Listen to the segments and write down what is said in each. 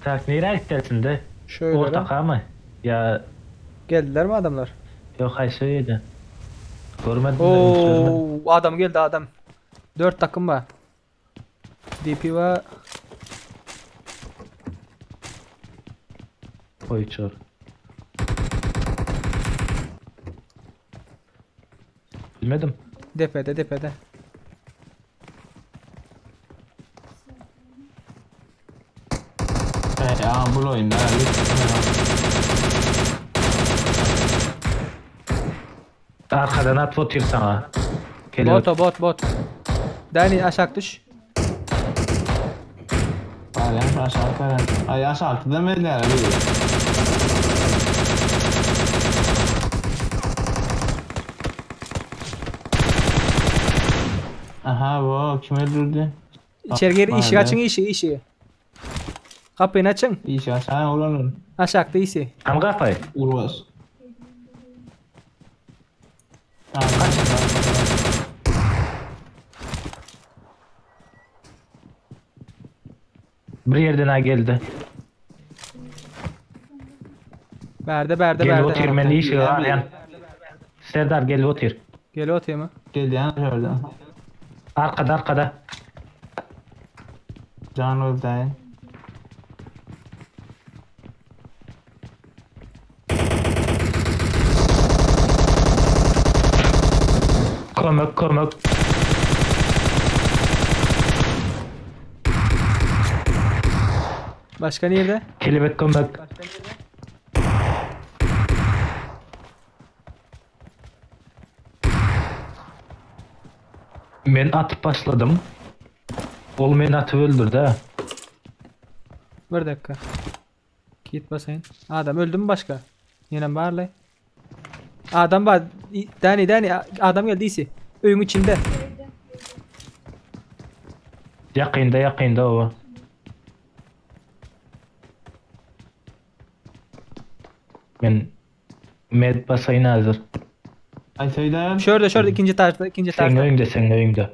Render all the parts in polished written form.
Tak nirä gitdiler şimdi? Şöyle. Ortakamy? Ýa Geldilermi adamlar? Ýok haýsy öýde? Görmedim de üns bermedim. Oo, adam geldi adam. 4 takım var. DP var. Goý çor. Bilmedim. Depede depede. Hey, aa bul oyunda. Arkadan atyp otyr saňa. Kelebek. Bot o bot bot. Dani aşak düş. Barýan aşağı barýan. Ay aşağı demediler bir. Aha bu kim öldürdü? İçeri gir işi Madem. açın işi işi. Kapıyı açın. İş aşağı olanın. Aşakta işi. Hem gapay. Urvas. Kaç. Bir yerden ha geldi. Berde berde Gelip berde. otyr men işi arayan. Serdar gelip otyr. Gel otayım mı? Gelýän şurada. Arkada arkada. Can öldü. Kömek kömek. Başka nerede? Kelebek kömek. Men atyp başladym. Ol meni atyp öldürdi ha. Bir dakika. Git basayım. Adam öldü mü başka? Yine barlay. Adam var. Dani Dani adam geldi iyisi. Öyün içinde. Ýakynda ýakynda o. Men med basaýyn hazır. Ay söyle. Şurada şurada ikinci taşta ikinci Sen taşta. öňde sen öňde.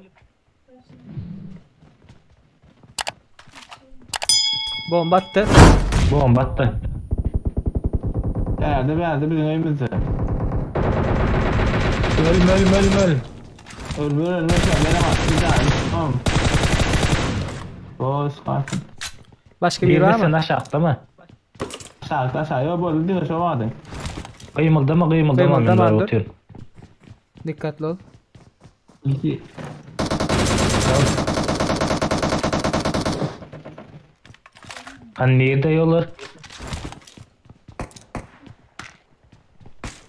Bomba attı. Bomba atdy. Geldi geldi bizim evimizde. Ölme ölme ölme öl. Öldür ölme sen benim attı can. Tamam. Boş kalsın. Başka biri var Birde sen mı? aşakda mı? Aşağı aşağı yok boldy diyor şu vardı. Gymyldama gymyldama men Gymyldama, bar dur. otyr. Dikkatli ol. İki. Han nirde ýollar?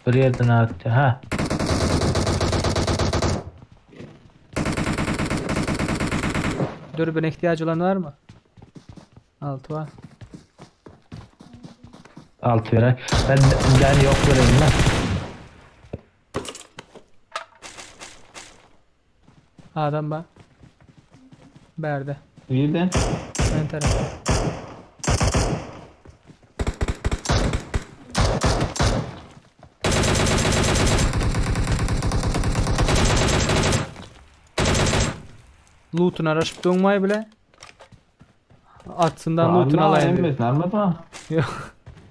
Bir yerden atdy. Ha. Dürbüne ihtiyacı olan var mı? Altı var. Altı vere. Ben ben yok vereyim ben. Adam var. Berde. Bir de. Ön taraf. Loot'unu araşıp durmayı bile. Atsından loot'unu alayım diyor. Emmesin almadı mı? Yok.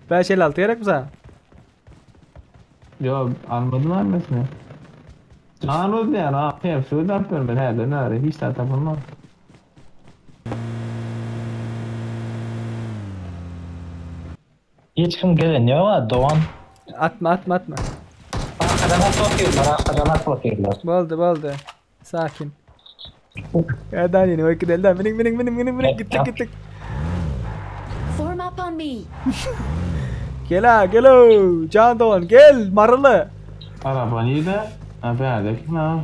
Ben şey altı gerek mi sana? Yok almadı mı emmesin? Can öldü yani ha. Hepsi öldü yapıyorum ben her de nerede hiç de tapılmaz. Hiç kim gelen yok ha Doğan. Atma atma atma. Arkadan at bakıyorlar, arkadan at bakıyorlar. Boldu boldu. Sakin. Ya daha yeni vakit elden minik minik minik minik minik gittik gittik. Form up on me. Gel ha gel o. Can Doğan gel marılı. Araba nerede? Ha ben de kim ha?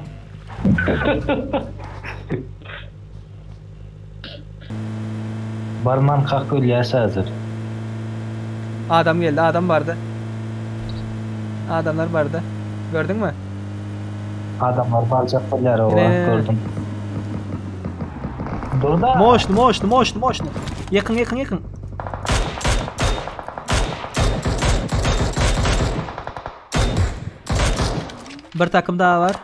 Barman kalk ölýäs hazır. Adam geldi adam vardı. Adamlar vardı. Gördün mü? Adamlar barjak bolýar o Ne? gördüm. Dur da. Moşnu moşnu moşnu moşnu. Yakın yakın yakın. Bir takım daha var.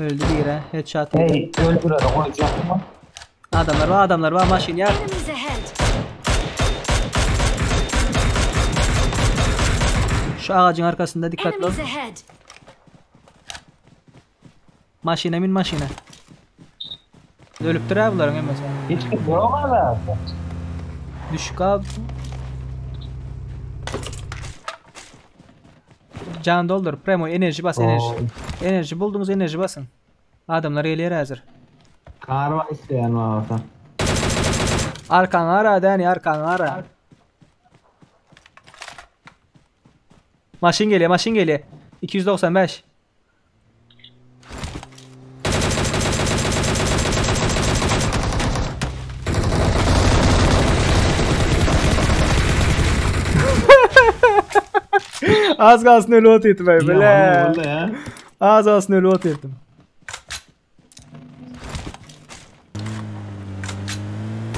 Öldü biri. Headshot yedi. Hey öldürene goýjak mı? Adamlar var, adamlar var. Maşyn ýar. Enemies ahead! Şu agajyň arkasynda dikkatli ol. Enemies ahead! Maşyna min maşyna. Ölüpdir ha bularyň hemmesi. Hiç kim yok hala. Düşük abi. Can doldur. Premo enerji bas enerji. Enerji buldunuz enerji basın. Adamlar gelýär häzir. Kar var isteyen varsa. Arkan ara Dani arkan ara. Maşyn gelýär maşyn gelýär. 295. Az kalsın ölü ot ettim ben Ya, böyle. vallahi ya. Az kalsın ölü ot ettim.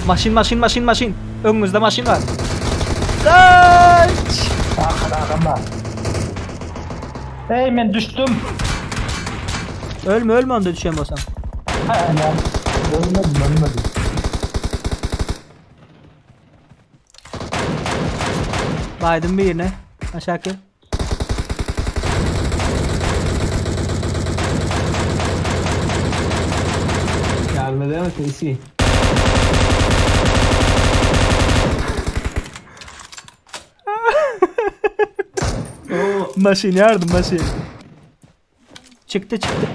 Maşyn maşyn maşyn maşyn. Önümüzde maşyn var. Kaç! Arkada adam var. Hey men düştüm. Ölme ölme onda düşen bolsam. Ha, yani. Ölmedim ölmedim. Baydım birine. Aşağı gel. Gelmedi mi sesi? Oo, Maşyn yardım maşyn. Çıktı çıktı.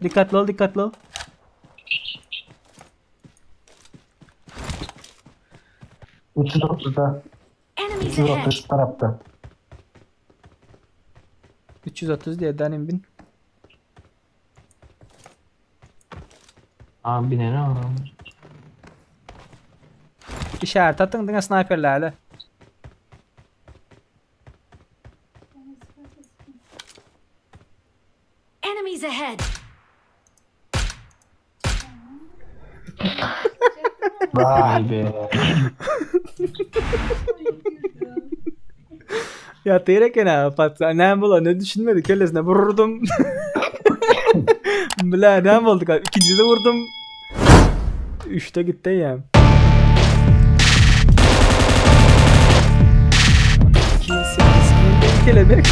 Dikkatli ol dikkatli ol. 330'da. Enemies ahead! 330 tarafta. 330 diye danim bin. Abi ne ne var? İşaret atın diňe sniperlerle. Enemies ahead! Vay be. Ya terek ne patsa ne bula ne düşünmedi kellesine vurdum. Bile ne olduk abi. İkinci de vurdum. Üçte gitti ya. 2 8 kelebek.